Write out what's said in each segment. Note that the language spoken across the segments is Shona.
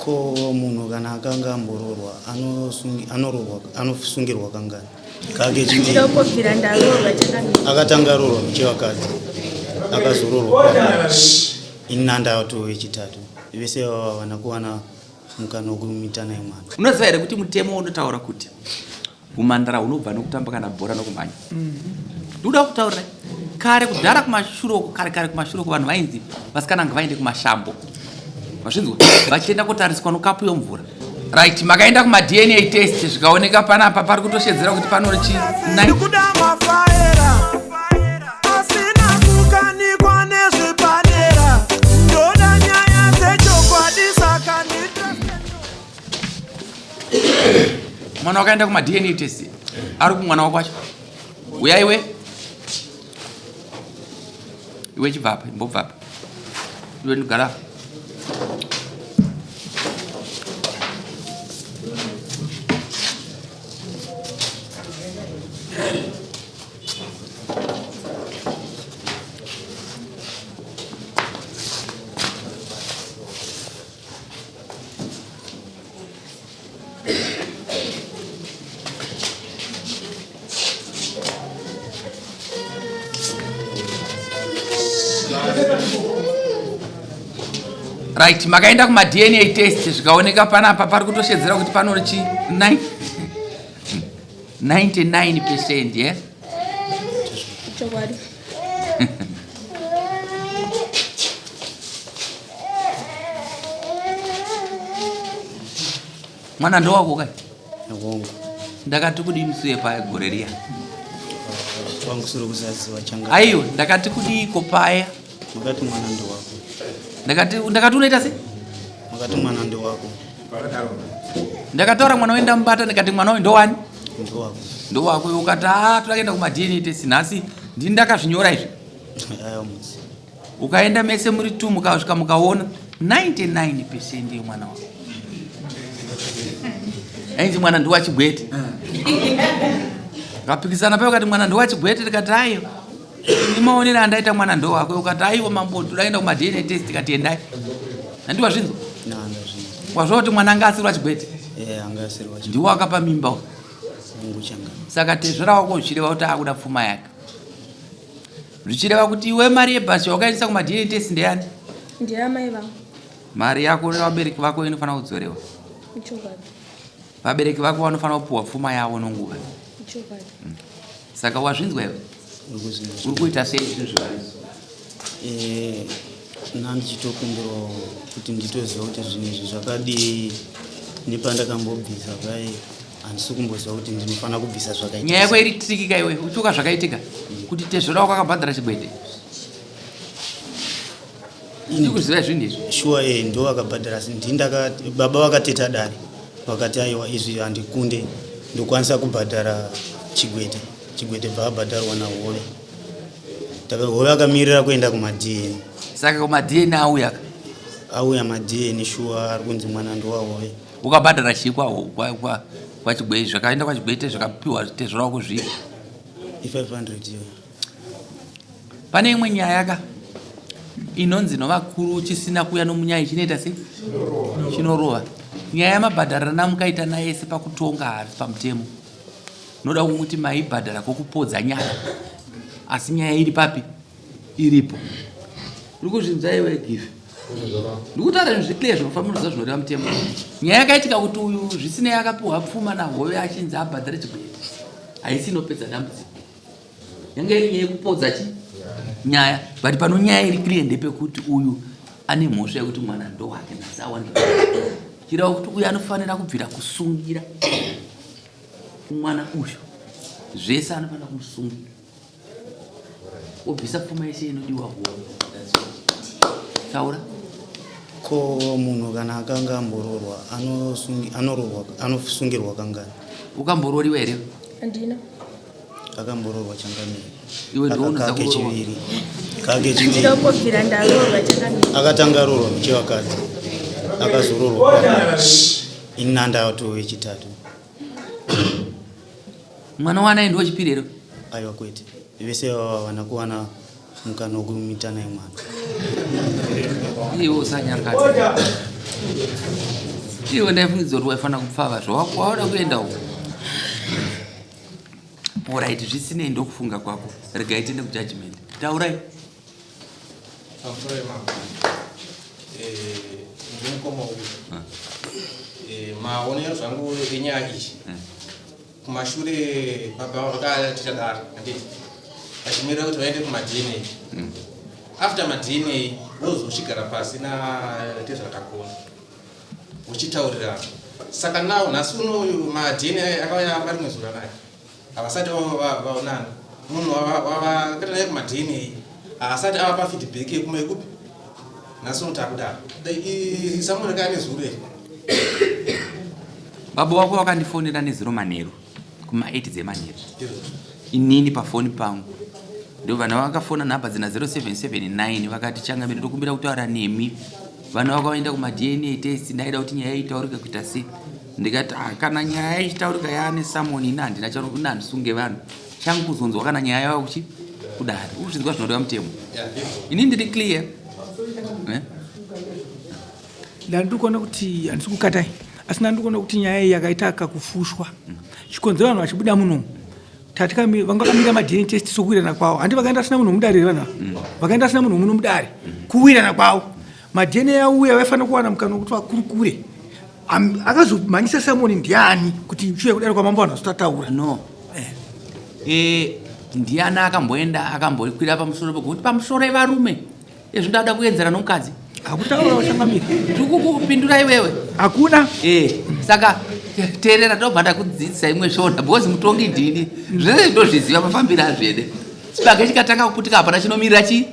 Ko munhu kana akanga amboroorwa anoroorwa anosungirwa kangani? Kake chimwe. Ndokobvira ndaroorwa chakamira. Akatanga aroorwa muchevakadzi akazoroorwa inanda watove wechitatu vese ivava havana kuwana mukana wekumitana yemwana. Unoziva here kuti mutemo unotaura kuti Humhandara hunobva nokutamba kana bhora nokumhanya. Ndikuda kutaurira kare kudhara kumashure uko kare kare kumashure uko vanhu vainzi vasikana ngavaende kumashambo. Mazvinzwa? Vachienda kotariswa nokapu yomvura. Right, makaenda kuma DNA test zvikaoneka panapa pari kutoshedzera kuti pano chi Ndikuda mafaera asina kukanikwa nezvepadera ndoda nyaya dzechokwadi saka ndita mwana wakaenda kuma dna test ari kumwana wako wacho uya iwe iwe chibvapa imbobvapa iwe ndigara right makaenda kumadna test zvikaoneka panapa pari kutoshedzera kuti pano chi 99 percent ye yeah? Chokwadi. Mwana ndowako kai? Wangu. Ndakati kudii musi wepaya gore riya? Wangu siri kusaziva changa. Aiwa, ndakati kudiiko paya? Makati mwana ndowako. Ndakati ndakati unoita sei? Makati mwana ndowako. Ndakataura mwana wenda mubata ndikati mwana uyu ndowani? Ndowako. Ndowako iwe ukati ah toda kuma DNA test nhasi ndini ndakazvinyora izvi. Aiwa musi. Ukaenda mese muri two mukasvika mukaona 99 percent yemwana wako. Ainzi mwana ndowachigwete. Kapikisana paye ukati mwana ndowachigwete tikati aiwa. Ini maonero andaita mwana ndowako ukati aiwa mambo toda kuenda kuma DNA test tikati endai. Handi wazvinzwa? Wazwa kuti mwana anga asiri wachigwete? Eh, anga asiri wachigwete. Ndiwo akapa mimba uyu. Mungu changa. Saka tezvara wako zvichireva kuti akuda pfuma yake. Zvichireva kuti iwe mari yebhasi wakaendesa kuma DNA test ndeyani? Ndeyamai vangu. Mari yako nevabereki vako inofanira kudzorewa. Ichokwadi. Vabereki vako vanofanira kupuwa pfuma yavo nonguva. Ichokwadi. Saka wazvinzwa iwe? Uri kuita sei zvinhu zvivari? Eh, nandichitokumbirawo kuti nditoziva kuti zvinhu izvi zvakadii nepandakambobvisa pai handisi kumboziva kuti ndinofanira kubvisa zvakaita Nyaya yako iri tricky ka iwe, uchiuka zvakaitika kuti tezvora wako akabhadhara chigwete. Ndiri kuziva zvinhu izvi. Shuwa eh, ndo vakabhadhara asi ndini ndaka baba vakateta dare vakati aiwa izvi handikunde ndokwanisa kubhadhara chigwete chigwete bva abhadharwa nahove hove akamirira kuenda kumadna Saka kumadna auya ka. auya madna shuwa ari kunzi mwana ndowahove Ukabhadhara chii kwa kwa kwa kwachigwete zvakaenda kwachigwete zvakapiwa tezvora wako zvii? I500 iyo Pane imwe nyaya ka inonzi novakuru chisina kuuya nomunyai chinoita sei? Chinorova. Nyaya yamabhadharana mukaita naye yese pakutonga harisi pamutemo. Noda kunguti maibhadhara kwokupodza nyaya. Asi nyaya iri papi? Iripo. Uri kuzvinzwa iwe Give? Ndikutaura zvinhu zviclear zvinofamba munoziva zvinoreva mutemo. Nyaya yakaitika kuti uyu zvisinei akapiwa pfuma nahove achinzi abhadhare chikwereti. Haisi inopedza dambudziko. Yanga iri nyaya yekupodza chi nyaya but pano nyaya iri clear ndepekuti uyu ane mhosva yekuti mwana ndowake nhasi awanika chireva kuti uyu anofanira kubvira kusungira kumwana uyu zvese anofanira kumusungira wobvisa pfuma yese inodiwa huo taura Ko munhu kana akanga amboroorwa anoroorwa anosungirwa kangani? Ukambororiwa here? Handina. Akamboroorwa changamire. Iwe ndounoza kuroorwa. Kechiviri. Kake chiviri. Ndinokobvira ndaroorwa changamire. Akatanga aroorwa muchevakadzi. Akazoroorwa. Inanda watove wechitatu. Mwana wanaye ndiwo chipiri here? Aiwa kwete. Vese vava havana kuwana mukana wekumitana yemwana. Iwe usanyangadza. Iwe ndaifungidzira kuti waifanira kupfava zvawauda kuenda uko. Orit, zvisinei ndokufunga kwako. Regai tiende kujudgment. Taurai. Pamusoro yemambo. Eh, ndiri mukoma uyu. Eh, maonero zvangu enyaya iyi. Kumashure baba vakaticha dare, handiti? Vachimirira kuti vaende kuma-DNA. After ma-DNA vozochigara pasi natezvakagona. Vochitaurirana. Saka now nhasi unoyu ma-DNA akauya marimwe zuva naye. Havasati vaonana. Munhu wavakaita naye kuma-DNA haasati avapa feedback yekuma yekupi. Nhasi uno takudaro. Samuel kane zuro iri. Baba wako vakandifonera nezuro manheru kuma 8 dzemanheru. Inini pafoni pangu. Ndo vana vakafona nhamba dzina 0779 vakati changamire ndokumbira kutaura nemi. Vana vakaenda kuma DNA test ndaida kuti nyaya itaurike kuita sei. Ndikati ah, kana nyaya ichitaurika yaane summon ini handina chano ini handisunge vanhu. Changu kuzonzwa kana nyaya yava kuchi kudare. Ukuzvinzwa zvinoreva mutemo. Ini ndiri clear. Eh? Ndandiri kuona kuti handisi kukatai asi ndandiri kuona kuti nyaya iyi yakaita kakufushwa. Chikonzero vanhu vachibuda muno tati vanga vakamira maDNA test sokuwirirana kwavo. Handi vakaenda asina munhu mudare here vanhu ava? Vakaenda asina munhu muno mudare kuwirirana kwavo. MaDNA auya vaifanira kuwana mukana wekuti vakurukure. Akazomhanyisa Simon ndiani kuti shuya kudare kwamambo vanhu vasitataura? No. Eh, ndiani akamboenda akambokwira pamusoro pekuti pamusoro evarume Izvi ndada kuenzera nomukadzi. Hakutaura uchangamire. Ndikukupindura iwewe. Hakuna. Eh, saka teerera ndobva ndakudzidzisa imwe shona because mutongi ndini. Zvese ndozviziva mafambiro azvo ede. Chibage chikatanga kuputika hapana chinomirira chi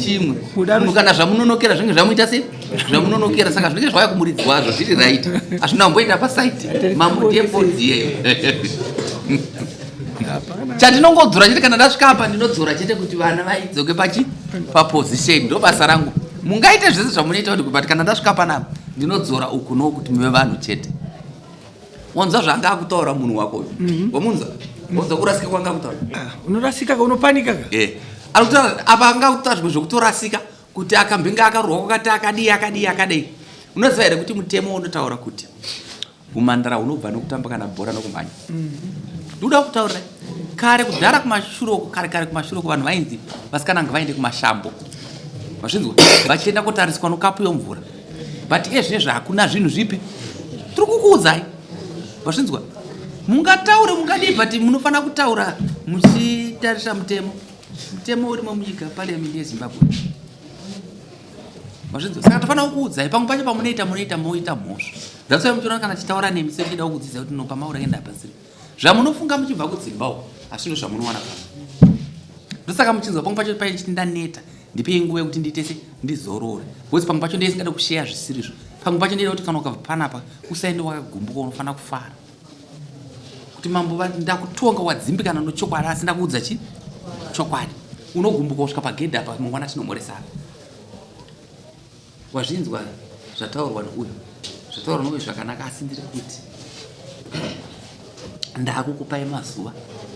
chimwe. Munhu kana zvamunonokera zvinenge zvamuita sei? Zvamunonokera saka zvinenge zvauya kumuridzi wazvo zviri right. Hazvina kumboenda pasite. Mambo ndiye mbodzi iyeyo. Chandinongodzora chete kana ndasvika apa ndinodzora chete kuti vana vaidzoke pachi paposition ndo basa rangu. Mungaite zvese zvamunoita kuti but kana ndasvika panapa ndinodzora uku nokuti muve vanhu chete. Wanzwa zvaanga akutaura munhu wako uyu? Wamunzwa? Wanzwa kurasika kwanga akutaura? Ah, unorasika ka unopanika ka? Eh. Ari kutaura apa anga akutaura zvimwe zvekutorasika kuti akambinge akarohwa kwakati akadii akadii akadii. Unoziva here kuti mutemo unotaura kuti Humhandara hunobva nokutamba kana bhora nokumhanya. Ndikuda kutaurira kare kudhara kumashure uko kare kare kumashure uko vanhu vainzi vasikana ngavaende kumashambo. Mazvinzwa? Vachienda kotariswa nokapu yomvura. But iye zvinezvi hakuna zvinhu zvipi. Tiri kukuudzai. Mazvinzwa? Mungataure mungadii but munofanira kutaura muchitarisa mutemo. Mutemo urimo munyika parliament yeZimbabwe. Mazvinzwa? Saka tofanira kukuudzai pamwe pacho pamunoita munoita moita mhosva. That's why muchiona kana tichitaura nemi setichida kukudzidzai kuti no pamaura enda pasiri. Zvamunofunga muchibva kudzimba uko hazvino zvamunowana pano. Ndosaka muchinzwa pamwe pacho paye ndichiti ndaneta ndipei nguva yekuti ndiite se ndizorore. Because pamwe pacho ndisingade kusheya zvisirizvo. Pamwe pacho ndinoda kuti kana ukabva panapa usaende wakagumbuka unofanira kufara. Kuti mambo vati ndakutonga wadzimbikana nochokwadi asi ndakuudza chi chokwadi. Unogumbuka kusvika pagedhi apa mangwana tinomhoresana. Wazvinzwa zvataurwa neuyu, zvataurwa neuyu zvakanaka asi ndiri kuti ndakukupai mazuva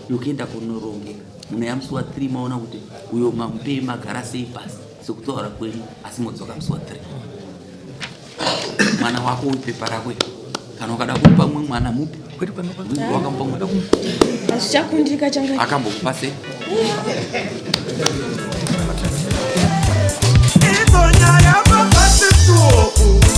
yokuenda kunorongeka munoya musi wa 3 maona kuti uyo mamupei magara sei pasi sekutaura kwenyu asi modzoka musi wa 3 mwana wako uyu pepa rako iri kana ukada kumupa mumwe mwana mupe wakamupa mwana Hazvichakundika changa. Akambokupa sei? Idzo nyaya papasi tuo.